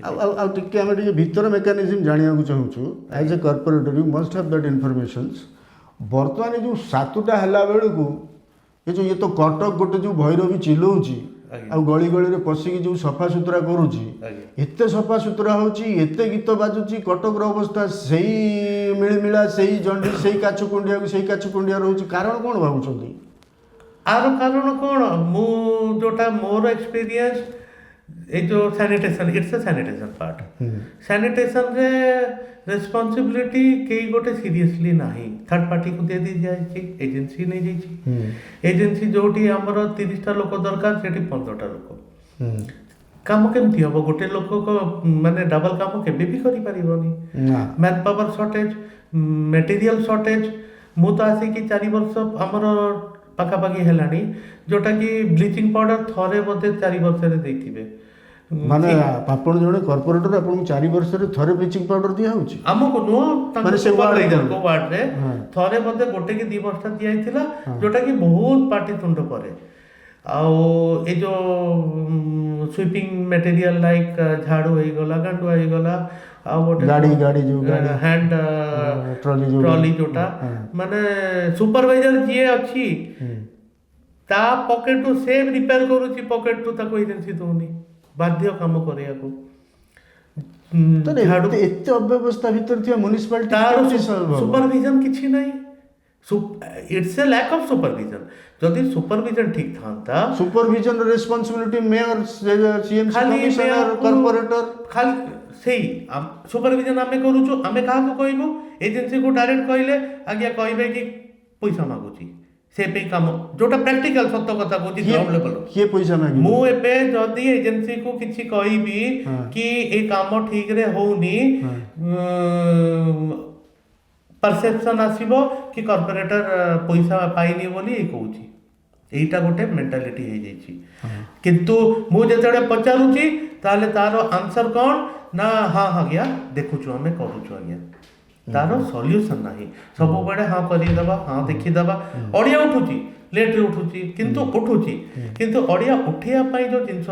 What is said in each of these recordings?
ଆଉ ଆଉ ଆଉ ଟିକେ ଆମେ ଟିକେ ଭିତର ମେକାନିଜିମ୍ ଜାଣିବାକୁ ଚାହୁଁଛୁ। As a corporator, you must have that informations. ବର୍ତ୍ତମାନ ଏ ଯେଉଁ 7ଟା ହେଲା ବେଳକୁ ଏ ଯେଉଁ ଇଏ ତ କଟକ ଗୋଟେ ଯେଉଁ ଭୈରବୀ ଚିଲଉଛି ଆଉ ଗଳି ଗଳିରେ ପଶିକି ଯେଉଁ ସଫାସୁତୁରା କରୁଛି, ଏତେ ସଫାସୁତୁରା ହେଉଛି, ଏତେ ଗୀତ ବାଜୁଛି, କଟକର ଅବସ୍ଥା ସେଇ ମିଳିମିଳା, ସେଇ ଜଣ୍ଡିସ୍, ସେଇ କାଛୁ କୁଣ୍ଡିଆକୁ ସେଇ କାଛୁ କୁଣ୍ଡିଆ ରହୁଛି। କାରଣ କ'ଣ ଭାବୁଛନ୍ତି? ଆର କାରଣ କ'ଣ, ମୁଁ ଯୋଉଟା ମୋର ଏକ୍ସପିରିଏନ୍ସ, ଏଇ ଯୋଉ sanitation, it's a sanitation part. ସାନିଟେସନରେ responsibility କେହି ଗୋଟେ ସିରିୟସଲି ନାହିଁ। ଥାର୍ଡ ପାର୍ଟିକୁ ଦେଇ ଦେଇଯାଇଛି, ଏଜେନ୍ସି ନେଇଯାଇଛି। ଏଜେନ୍ସି ଯୋଉଠି ଆମର 30ଟା ଲୋକ ଦରକାର, ସେଠି 15ଟା ଲୋକ। କାମ କେମିତି ହବ? ଗୋଟେ ଲୋକ ମାନେ ଡବଲ କାମ କେବେ ବି କରିପାରିବନି। ନା। Man power shortage, material shortage. ମୁଁ ତ ଆସିକି 4 ବର୍ଷ ଆମର ପାଖାପାଖି ହେଲାଣି, ଯୋଉଟାକି ବ୍ଲିଚିଂ ପାଉଡର ଥରେ ବୋଧେ 4 ବର୍ଷରେ ଦେଇଥିବେ। ମାନେ ଆପଣ ଜଣେ କର୍ପୋରେଟର, ଆପଣଙ୍କୁ 4 ବର୍ଷରେ ଥରେ ବ୍ଲିଚିଂ ପାଉଡର ଦିଆହେଉଛି? ଆମକୁ ନୁହଁ, ତାଙ୍କ ମାନେ ସେ ୱାର୍ଡ ସୁପରଭାଇଜରଙ୍କ ୱାର୍ଡରେ ଥରେ ବୋଧେ ଗୋଟେ କି 2 ବସ୍ତା ଦିଆହେଇଥିଲା, ଯୋଉଟା କି ବହୁତ ପାଟିତୁଣ୍ଡ ପରେ। ଆଉ ଏ ଯୋଉ ସୁଇପିଂ ମେଟେରିଆଲ ଲାଇକ୍ ଝାଡୁ ହେଇଗଲା, ଗାଣ୍ଡୁଆ ହେଇଗଲା, ଆଉ ଗୋଟେ ଗାଡ଼ି ଯୋଉ ଗାଡ଼ି ହ୍ୟାଣ୍ଡ ଟ୍ରଲି ଯୋଉ ଟ୍ରଲି ଯୋଉଟା, ମାନେ ସୁପରଭାଇଜର ଯିଏ ଅଛି, ତା ପକେଟରୁ ସେ ରିପେୟାର କରୁଛି, ପକେଟରୁ ତାକୁ ଏଜେନ୍ସି ଦଉନି, ବାଧ୍ୟ କାମ କରିବାକୁ। ତାହେଲେ ଝାଡୁ ଏତେ ଏତେ ଅବ୍ୟବସ୍ଥା ଭିତରେ ଥିବା ମ୍ୟୁନିସିପାଲିଟି ତାର କେମିତି solve ହବ? ସୁପରଭିଜନ କିଛି ନାହିଁ। It's a lack of supervision. ଯଦି ସୁପରଭିଜନ ଠିକ ଥାନ୍ତା ସୁପରଭିଜନ ରେସ୍ପନ୍ସିବିଲିଟି ମେୟର, ସିଏମସି ଖାଲି କମିଶନର, ମେୟରକୁ- କର୍ପୋରେଟର। ଖାଲି ସେଇ ସୁପରଭିଜନ ଆମେ କରୁଛୁ। ଆମେ କାହାକୁ କହିବୁ? ଏଜେନ୍ସିକୁ ଡାଇରେକ୍ଟ କହିଲେ ଆଜ୍ଞା କହିବେ କି ପଇସା ମାଗୁଛି ସେ ପାଇଁ କାମ। ଯୋଉଟା ପ୍ରାକ୍ଟିକାଲ ସତ କଥା କହୁଛି, ଗ୍ରାଉଣ୍ଡ ଲେଭେଲ। କିଏ ପଇସା ମାଗିବ? ମୁଁ ଏବେ ଯଦି ଏଜେନ୍ସିକୁ କିଛି କହିବି କି ଏ କାମ ଠିକରେ ହଉନି, ପରସେପସନ ଆସିବ କି କର୍ପୋରେଟର ପଇସା ପାଇନି ବୋଲି କହୁଛି। ଏଇଟା ଗୋଟେ ମେଣ୍ଟାଲିଟି ହେଇଯାଇଛି। କିନ୍ତୁ ମୁଁ ଯେତେବେଳେ ପଚାରୁଛି, ତାହେଲେ ତାର ଆନ୍ସର କ'ଣ ନା, ହଁ ଆଜ୍ଞା, ଦେଖୁଛୁ, ଆମେ କରୁଛୁ ଆଜ୍ଞା। ତାର ସଲ୍ୟୁସନ ନାହିଁ। ସବୁବେଳେ ହଁ କରିଦେବା, ହଁ ଦେଖିଦେବା। ଅଡ଼ିଆ ଉଠୁଛି, ଲେଟ୍ରେ ଉଠୁଛି କିନ୍ତୁ ଉଠୁଛି। କିନ୍ତୁ ଅଡ଼ିଆ ଉଠେଇବା ପାଇଁ ଯେଉଁ ଜିନିଷ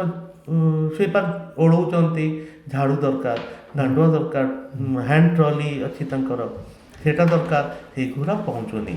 ସୁଇପର ଓଳଉଛନ୍ତି, ଝାଡ଼ୁ ଦରକାର, ଗାଣ୍ଡୁଆ ଦରକାର, ହ୍ୟାଣ୍ଡ ଟ୍ରଲି ଅଛି ତାଙ୍କର, ସେଇଟା ଦରକାର, ସେଇଗୁଡ଼ା ପହଞ୍ଚୁନି।